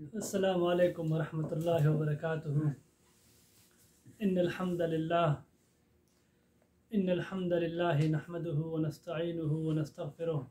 السلام عليكم ورحمة الله وبركاته. إن الحمد لله، إن الحمد لله نحمده ونستعينه ونستغفره،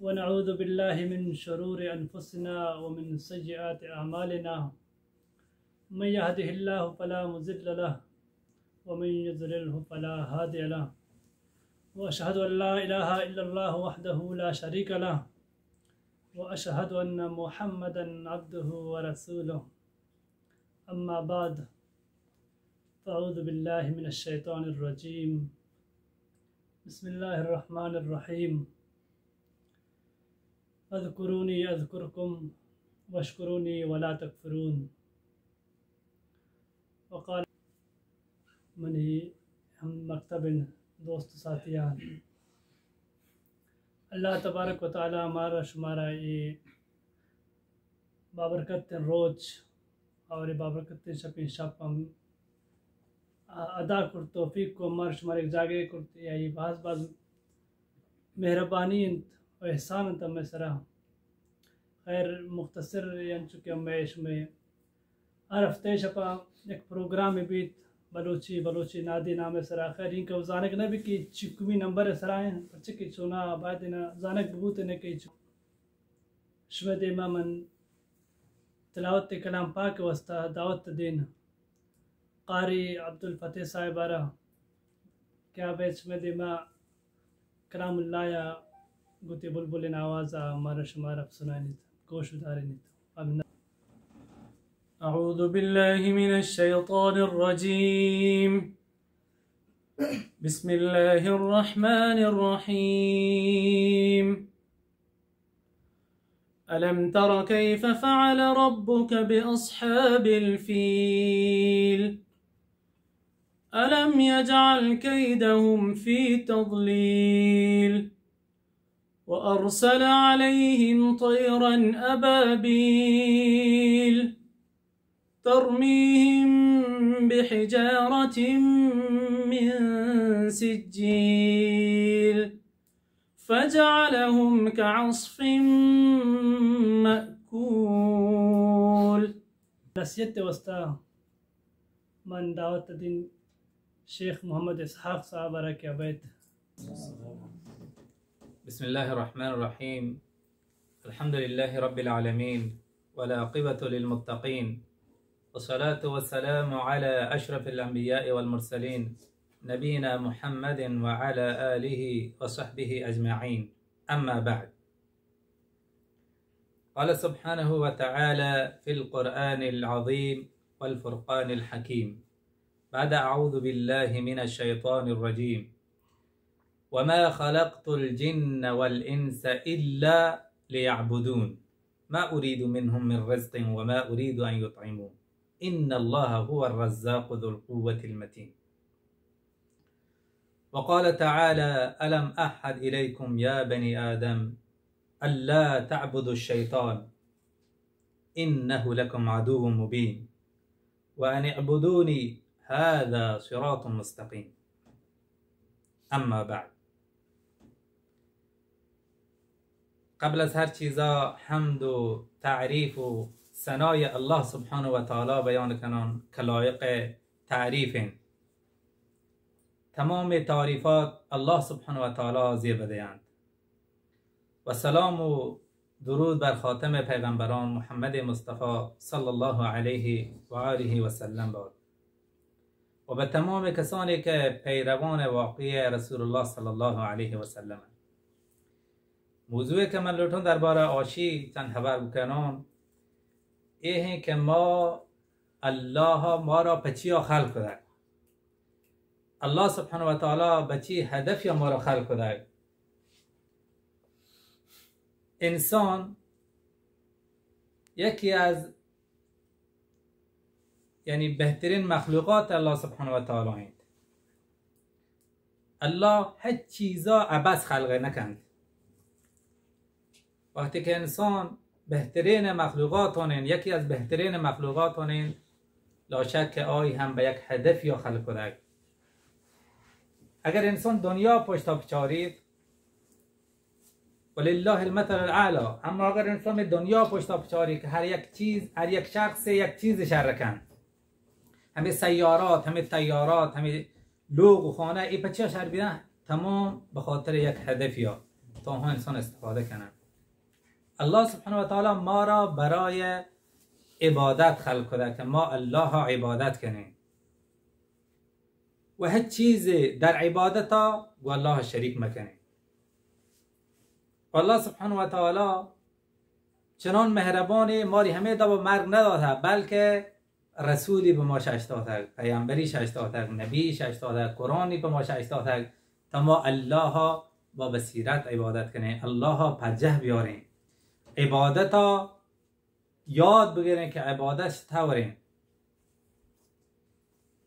ونعوذ بالله من شرور أنفسنا ومن سيئات أعمالنا. من يهده الله فلا مضل له، ومن يضلله فلا هادي له، وأشهد أن لا إله إلا الله وحده لا شريك له، وأشهد أن محمدا عبده ورسوله. أما بعد، فأعوذ بالله من الشيطان الرجيم. بسم الله الرحمن الرحيم. اذكروني أذكركم واشكروني ولا تكفرون. وقال، منی ہم مکتب دوست ساتیاں، اللہ تبارک و تعالی مارا شمارا اے بابرکتیں روچ اور اے بابرکتیں شپیں شپ ہم ادا کرت، توفیق کو مار شمار ایک جاگے کرت، یا یہ باز باز مہربانی انت و احسان انت ہمے سرا۔ خیر، مختصر انچو کہ ہمے شمے ہر ہفتہ شپا یک پروگرام بیت، بلوچی، بلوچی نادی نام سرا۔ خیر، اینکہ زانگ نہ بی کہ چکمی نمبر سرا ہیں، پرچہ کہ چونا باید انہاں زانگ ببوت نے کہ چ-، شمے دیما من تلاوت کلام پاک واسطہ دعوت دین۔ قاری عبدالفتح صاحب آرا کیا بیت شمے دیما کلام اللہ یا گوتی بلبلین آواز آ مارا شمارا سنائینیت، گوش دارینیت۔ آمین۔ أعوذ بالله من الشيطان الرجيم. بسم الله الرحمن الرحيم. ألم تر كيف فعل ربك بأصحاب الفيل؟ ألم يجعل كيدهم في تضليل؟ وأرسل عليهم طيرا أبابيل ترميهم بحجارة من سجيل فجعلهم كعصف مأكول. نصیحت واسطہ من دعوت دین شیخ محمد اسحاق صاحب آرا کہ ابید۔ بسم الله الرحمن الرحيم. الحمد لله رب العالمين، والعاقبة للمتقين، والصلاة والسلام على أشرف الأنبياء والمرسلين، نبينا محمد وعلى آله وصحبه أجمعين. أما بعد. قال سبحانه وتعالى في القرآن العظيم والفرقان الحكيم، بعد أعوذ بالله من الشيطان الرجيم، وما خلقت الجن والإنس إلا ليعبدون، ما أريد منهم من رزق وما أريد أن يطعمون، إن الله هو الرزاق ذو القوة المتين. وقال تعالى: ألم أعهد إليكم يا بني آدم ألا تعبدوا الشيطان إنه لكم عدو مبين وأن اعبدوني هذا صراط مستقيم. أما بعد. قبل از هر چیزا حمد و تعریف و ثنای الله سبحانه و تعالی بیان کنان که لایق تعریف انت. تمام تعریفات الله سبحانه و تعالی زیب دیانت. و سلام و درود بر خاتم پیغمبران محمد مصطفی صلی الله علیه و آله و سلم باد. و به تمام کسانی که پیروان واقعی رسول الله صلی الله علیه و سلم انت. موضوعی که من لوٹوں دربارہ آشی چند خبر بکنوں، اے ہیں کہ ما، اللہ ما را پچیا خلق کتگ۔ اللہ سبحانہ و تعالی بچی ہدف یا ما را خلق کتگ۔ انسان یکی از، یعنی، بہترین مخلوقات اللہ سبحانہ و تعالی انت۔ اللہ ہچ چیزا عبث خلق نکنت۔ وقتی کہ انسان بہترین مخلوقات انت، یکی از بہترین مخلوقات انت، لا شک کہ آئی ہم بہ یک ہدفیا خلق کتگ۔ اگر انسان دنیا پشتا بچاریت، ولله المثل الاعلی. اما اگر انسان دنیا پشتا بچاری که هر یک چیز، هر یک شخص یک چیز شر کن، همه سیارات، همه طیارات، همه لوگ و خانه، ای پچیا شر بیدن؟ تمام به خاطر یک هدفیا تا ها انسان استفاده کنه. الله سبحانه و تعالی ما را برای عبادت خلق کده که ما الله عبادت کنیم و هیچ چیز در عبادت گو الله شریک مکنیم. و الله سبحانه و تعالی چنان مهربانه، ماری همه دابا مرگ نداده، بلکه رسولی به ما شش داتگ، پیامبری شش داتگ، نبی شش داتگ، قرآنی به ما شش داتگ، تا ما الله با بصیرت عبادت کنیں، الله پجه بیاریں، عبادتا یاد بگیریں که عبادت چطوریں.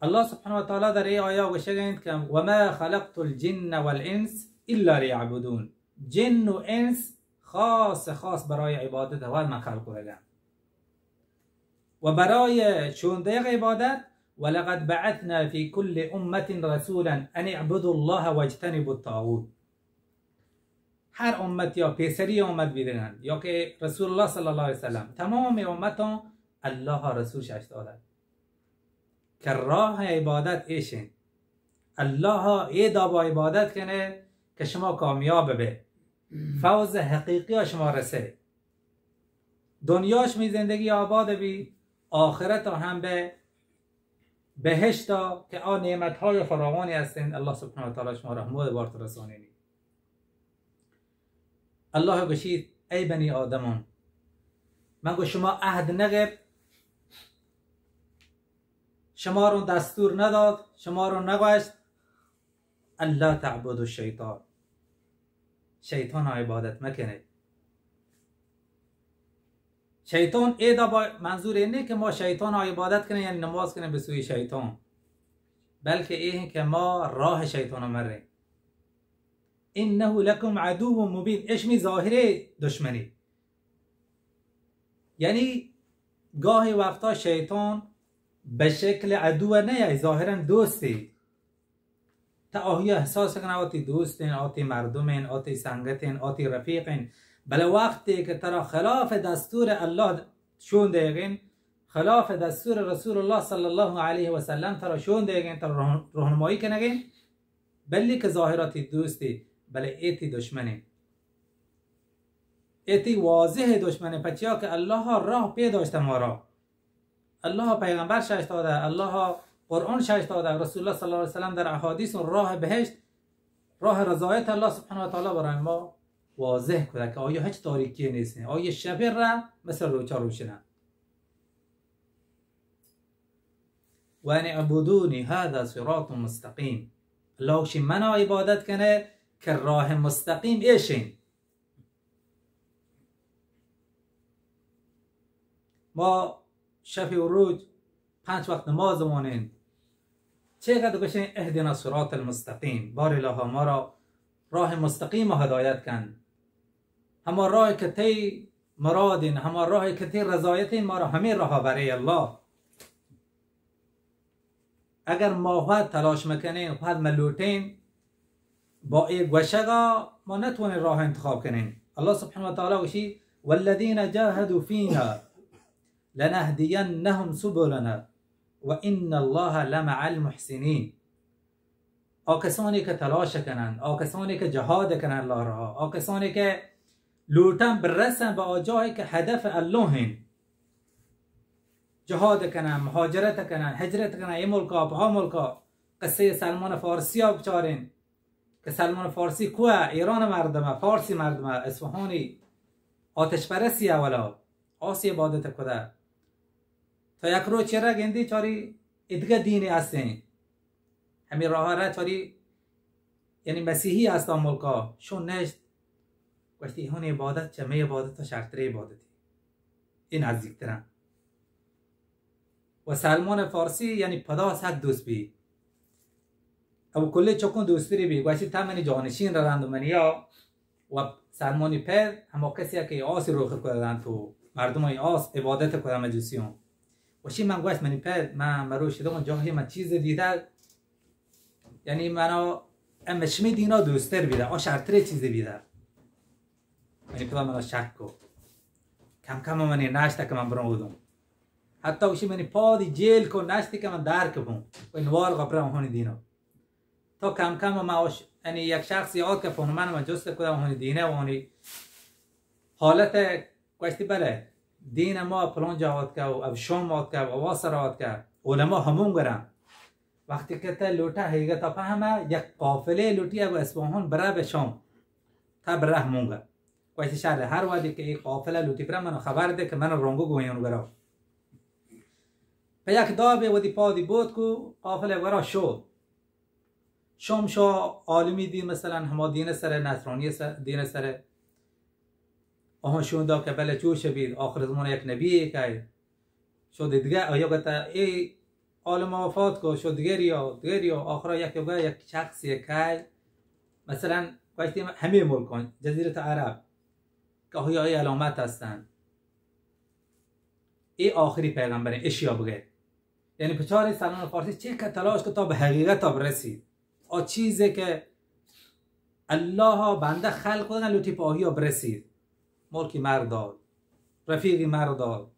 الله سبحانه و تعالی در این آیا گوشگ انت که وما خلقت الجن والانس الا لیعبدون. جن و انس خاص خاص برای عبادت اول من خلق کردگم و برای شون دیگ عبادت. ولقد بعثنا فی کل امة رسولا ان اعبدوا الله واجتنبوا الطاغوت. هر امت یا پیسری امت بیدگن یا که رسول الله صلی الله علیه وسلم، تمام امتان الله رسول شش داده که راه عبادت ایشین. الله ای دابا عبادت کنه که شما کامیاب به، فوز حقیقی شما رسه، دنیا شمی زندگی آباد بی، آخرت هم به بهشتا که آ نعمت‌های فراوانی هستند. الله سبحانه و تعالی شما رحمت بارت رسانینی. الله گوشید: ای بنی آدمان، من گو شما عهد نگفت، شما رو دستور نداد، شما رو نگوشت الا تعبدوا الشیطان، شیطان عبادت مکنید. شیطان ایدا با منظور این نیه که ما شیطان عبادت کنیم، یعنی نماز کنیم به سوی شیطان، بلکه این که ما راه شیطان مریم. انه لکم عدو مبین، اشمی ظاهری دشمنی. یعنی گاهی وقتا شیطان به شکل عدو نه، ظاهرا دوستی. تا آهی احساس کنه آتی دوستین، آتی مردمین، آتی سنگتین، آتی رفیقین. بله وقتی که ترا خلاف دستور الله شون دیگین، خلاف دستور رسول الله صلی الله علیه و سلم ترا شون دیگین، ترا رهن-، رهنمایی کنگین، بلی که ظاهراتی دوستی، بله ایتی دشمنی. ایتی واضح دشمنی، پچیا که الله راه پی داشته مارا. الله پیغمبر شش داده، الله قرآن شش داده، رسول الله صلی الله علیه و سلم در احادیث راه بهشت، راه رضایت الله سبحانه و تعالی برای ما واضح کده که آیا هیچ تاریکی نیست، آیا شب ره مثل روچا روشنه. و ان اعبدونی هذا صراط مستقیم. الله گوشی منا عبادت کنه که راه مستقیم ایشین. ما شب و روچ پنج وقت نماز وانین، چه قد گوشین اهدنا الصراط المستقیم، بار الها ما را راه مستقیم هدایت کن. هما راه که تی مرادین، هما راه که تی رضایتین، ما را همین راه بره الله. اگر ما خود تلاش مکنین، خود ملوٹین، با ای گوشگا ما نتوانین راه انتخاب کنین. الله سبحانه و تعالی گوشی: والذین جاهدوا فینا لنهدینهم سبلنا و ان الله لمع المحسنین. آ کسانی که تلاش کنن، آ کسانی که جهاد کنن الله راه، آ کسانی که لوٹن برسن به آ جایی که هدف الله هین، جهاد کنن، مهاجرت کنن، هجرت کنن، ای ملکا، به آ ملکا، قصهٔ سلمان فارسی ها بچارین که سلمان فارسی کوه؟ ایران مردمه، فارسی مردمه، اصفهانی، آتش پرستی اولا، آسی عبادت کده. تا یک روچ چره گندی چاری ادگه دینی هستین. همی راه ره چاری، یعنی مسیحی هست آ ملکا، شون نشت. گوشتی هون عبادت چه می عبادت شرطر عبادتی. این نزدیکترن. و سلمان فارسی یعنی پدا سک دوست بی. او کلی چکون دوستری بی. گوشتی تا منی جانشین رند و منیا و سلمانی پیر هما کسی که آسی روخ کردن تو مردم های آس عبادت کردن مجوسیون. و شی من گوشت منی پیر، من مروش دو جاهی من چیز دیده، یعنی منا ام شمی دینا دوستر بیده، آ شرطر چیز بیده. منی پدا منا شک کو، کم کم منی ناشتہ کہ من بروں اودوں. حتی گوشی منی پادی جیل کو، نشتی کہ من در کپوں و نوار غبرہ آہانی دینا. تو کم کم ما اوش، یعنی یک شخصی آت کہ فون من، من جست کدا آہانی دینہ و آہانی حالت، گوشتی بلے دین ما پلان جا آتکہ و اب شام آتکہ و آوا سر آتکہ، علماء ہمون گرن. وقتی کہ تا لوٹا حقیقت فہمہ، یک قافلے لوٹی اب اصفہان برہ بہ شام، تا برہ ہمونگا. گوشتی شر، ہر وہدی کہ ای قافلہ لوٹی برہ من خبر دے کہ من رونگو گویان گرا. پہ یک دابے ودی پادی بود کو، قافلہ گورا شو. شام شو عالمی دی، مثلاً ہما دین سر، نصرانی سر، دین سر. آہاں شون دا کہ بلے چوش بید، آخر زمان یک نبی کئے. شو دیگہ آیا گتا ای عالم وفات کو، شو دیگری آ، دیگری آ، آخرا یک، یک، یک شخص یک کئے. مثلاً گوشتی ہمے ملکان، جزیرت عرب، کہ آیا ای علامت ہستن. ای آخری پیغمبر، اشیا بگئے. یعنی بچاری سلمان فارسی چه که تلاش کو تا به حقیقت تا برسی. آ چیزی که الله بنده خلق کدن لوٹی پہ آهیا برسی. ملکی مر داد، رفیقی مر داد،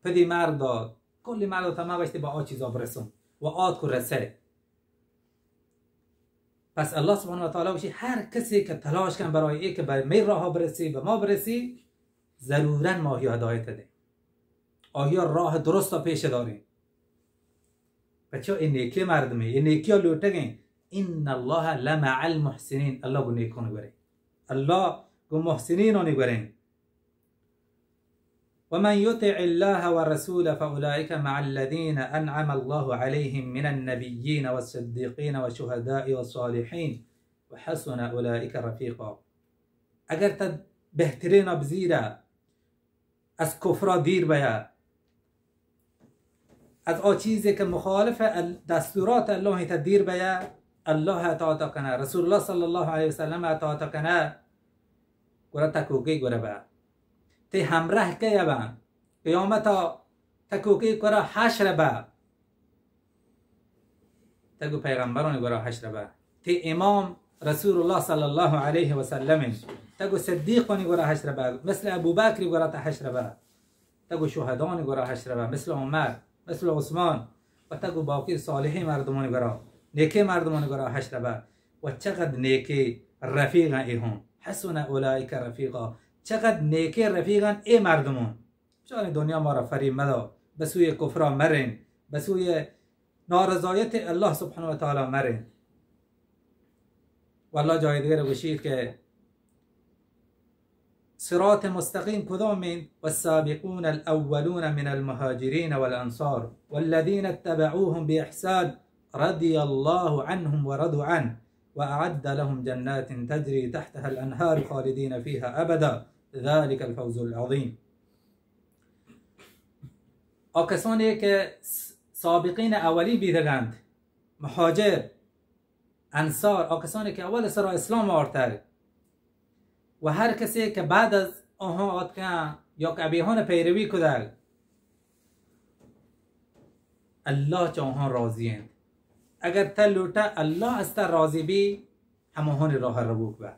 پدی مر داد، کلی مر داد تا من گوشتی به آ چیزا برسم و آت کو رسه. پس الله سبحانه و تعالی گوشی هر کسی که تلاش کن برای ای که به می راه برسی، به ما برسی، ضروراً ما آهیا هدایت دیں. آهیا راه درست پیش داریں. پچو ای نیکی مردمے، ای نیکی لوٹگیں. ان الله لمع المحسنین، الله گو نیکانی گوریں. الله گو محسنینانی گوریں. ومن يطع الله ورسوله فأولئك مع الذين أنعم الله عليهم من النبيين والصديقين والشهداء والصالحين وحسن أولئك رفيقا. اگر تا بهترین بزیرا از کفرا دیر بیا، از آ چیزی که مخالف ال-، دستورات الله تا دیر بیا، الله اطاعت کنه، رسول الله صلی الله علیه وسلم اطاعت کنه، گورا تکوکی گورا با. تی همراه که یبن؟ قیامتا تکوکی گورا حشر با. تگو پیغمبرانی گورا حشر با. تی امام رسول الله صلی الله علیه و سلم انت. تگو صدیقانی گورا حشر با. مثل ابوبکر گورا تا حشر با. تگو شهدانی گورا حشر با، مثل عمر، مثل عثمان، و تگو باقی صالحی مردمانی گورا، نیکی مردمانی گورا حشر با. و چقدر نیکی رفیقن ای هم. حسن اولئک رفیقا. چقدر نیکی رفیقن ای مردمان. بچارین دنیا ما را فریب مدا، به سوی کفرا مرین، به سوی نارضایت الله سبحانه و تعالی مرین. و الله جای دیگر گوشید که صراط مستقیم کدام انت؟ والسابقون الأولون من المهاجرين والأنصار والذين اتبعوهم بإحسان رضي الله عنهم ورضوا عنه وأعد لهم جنات تجري تحتها الأنهار خالدين فيها أبدا ذلك الفوز العظيم. آ کسانی که س-، سابقین اولی بیدگند، مهاجر، انصار، آ کسانی که اول سرا اسلام آورتگ و هر کسی که بعد از آنها آتکن یا که ابیهان پیروی کدگ، الله چه آنها راضی انت. اگر تا لوٹه الله از تا راضی بی، هماهانی راه روک به.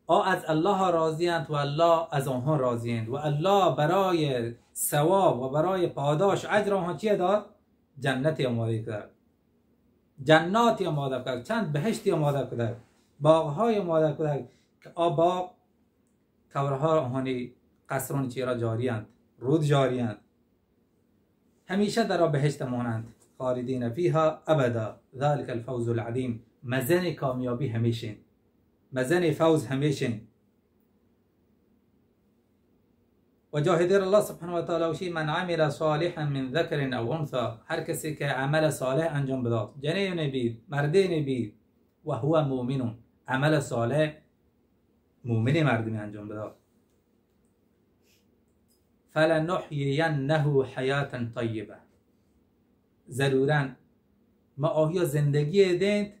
آ از الله راضی انت و الله از آنها راضی انت و الله برای ثواب و برای پاداش اجر آنها چی داد؟ جنتی آماده کرد. جناتی آماده کرد، چند بهشتی آماده کرد، باغهای آماده کرد که آ باغ کورها آنهانی قصران چیرا جاری انت، رود جاری انت. همیشه در آ بهشت مانند. خالدین فیها ابدا ذلک الفوز العظیم. مزن کامیابی همیشین، مزن فوز همیشین. و جای دیگر الله سبحانه و تعالی گوشی: من عمل صالحا من ذکر او انثی، هر کسی که عمل صالح انجام بداد، جنین بید، مردین بید، و هو مؤمن، عمل صالح مؤمن مردمی انجام بداد، فلنحیینه حیاتا طیبه، ضروراً ما آهیا زندگی دینت،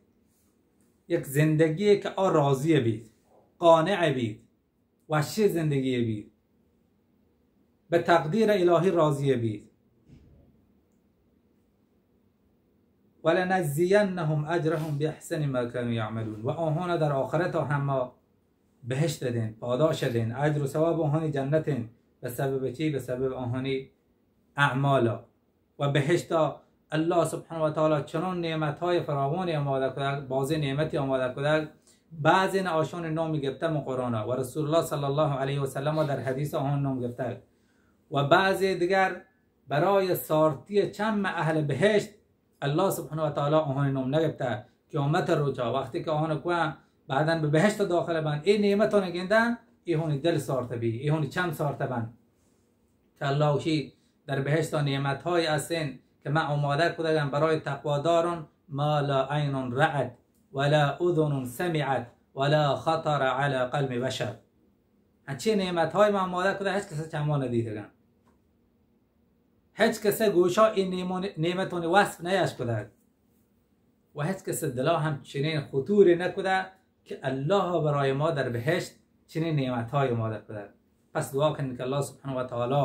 یک زندگی که آ راضی بید، قانع بید، وشی زندگی بید، به تقدیر الهی راضی بید. ولنجزینهم اجرهم باحسن ما كانوا یعملون، و آنها در آخرت هم ما بہشت دین، پاداش دین، اجر و ثواب آہانی جنت انت، بہ سبب چی؟ بہ سبب آہانی اعمالا. و بہشتا اللہ سبحانہ و تعالی چنان نعمت‌های فراوانی آماده کدگ، بازی نعمتی آماده کدگ، بعضی آشان نام گپته من قرآنا و رسول اللہ صلی اللہ علیہ وسلم در حدیث آہان نام گپته و بعضی دیگر برای سارتی چم اہل بہشت اللہ سبحانہ و تعالی آہان نام نگپته. قیامت روچا وقتی کہ آہان کوان بعداً بہ بہشت داخل بن، اے نعمتان گندن، اے ہونی دل سارت بی، اے ہونی چم سارت بن. کہ اللہ گوشی در بہشتا نعمت‌های هستن کہ من آماده کدگم برای تقواداران، ما لا عین رأت ولا اذن سمعت ولا خطر علی قلب بشر. انچی نعمت‌های من آماده کدگ، ہچ کس چما ندیدگن، ہچ کس گوشا این نعمتانی وصف نیش کدگ و ہچ کس دلا ہم چنین خطوری نکدگ کہ اللہ برای ما در بہشت چنین نعمت‌های آماده کدگ. پس دعا کنید کہ اللہ سبحانہ و تعالی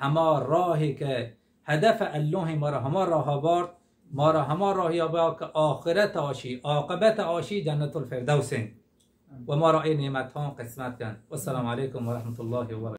ہما راہی کہ ہدف اللہی مارا ہما راہا بارت، مارا ہما راہیا بارت کہ آخرت آشی، عاقبت آشی جنت الفردوس انت و مارا اے نعمت‌ها قسمت کن. والسلام علیکم و رحمت اللہ و برکاته.